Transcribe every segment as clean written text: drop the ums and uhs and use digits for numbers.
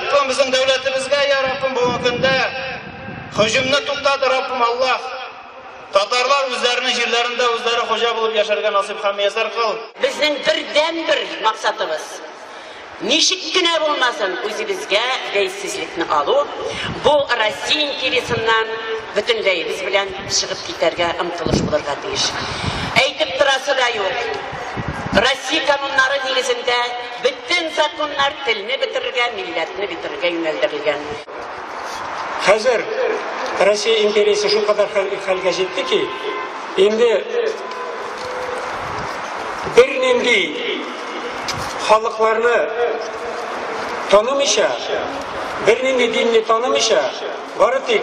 Раббым, безнең дәүләтебезгә, я Раббым, бүгенге көндә һөҗүмне туктат, Раббым Аллаһ. Татарлар үзләренең җирләрендә үзләре хуҗа булып яшәргә насыйп һәм мияссәр кыл. Безнең бердәнбер максатыбыз, ничек кенә булмасын, үзебезгә бәйсезлекне алу, бу Россия империясеннән бөтенләебез белән чыгып китәргә омтылыш булырга тиеш. Әйтеп торасы да юк, Россия кануннары нигезендә бөтен законнар телне бетерергә, милләтне бетерергә юнәлдерелгән. Хәзер Россия империясе шулкадәр хәлгә җитте ки, инде бернинди халыкларны танымыйча, бернинди динне танымыйча, бары тик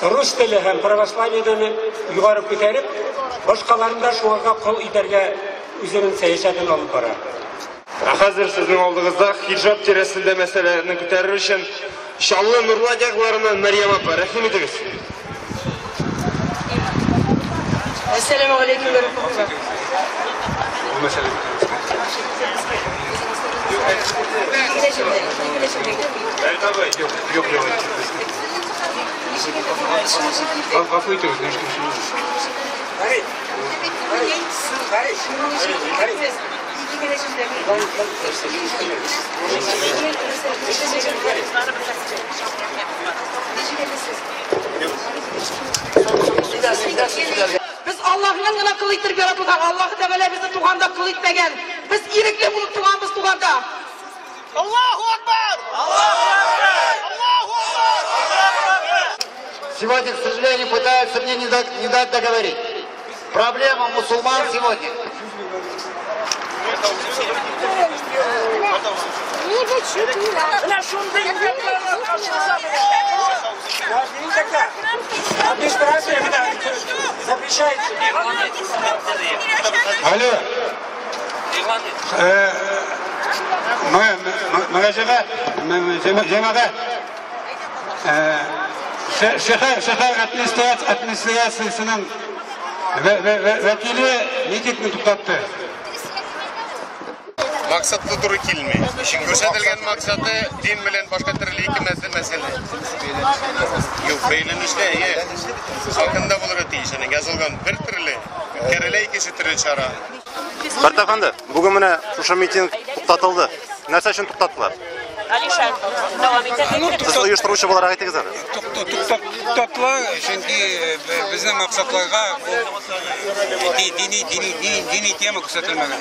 рус теле һәм православие дине югары күтәреп, башкаларны да шуңарга кол итәргә үзенең сәясәтен алып бара. Ә хәзер сезнең алдыгызда хиҗаб тирәсендә мәсьәләләрне күтәрер өчен Чаллы Нурлат якларыннан Мәрьям апа, рәхим итегез. Әссәламү галәйкүм вә рәхмәтуллаһ. Юк, юк. Гафу итегез, Без Аллаһның гына кол иттереп яратылган. Аллаһы Тәгалә безне туганда кол итмәгән. Без ирекле булып туганбыз туганда. Аллаһу Акбар! Аллаһу Акбар! Аллаһу Акбар! Сегодня, к сожалению, пытаются мне не дать договорить. Проблема мусульман сегодня. Администрация запрещает. Алло. Мөрәҗәгать, җәмәгать. Шәһәр администрациясенең вәкиле митингны туктатты. Максатлы туры килми. Күрсәтелгән максаты дин белән башка төрле ике мәсьәлә. Юк, бәйләнешле, әйе. Хакында булырга тиеш. Аның язылган бер төрле, үткәрелә икенче төрле чара. Фәрит әфәнде, бүген менә шушы митинг туктатылды. Нәрсә өчен туктаттылар? Алиша, дәвам итә. Сез оештыручы буларак әйтегез әле. Туктатыла, чөнки безнең максатларга бу дини тема күрсәтелмәгән.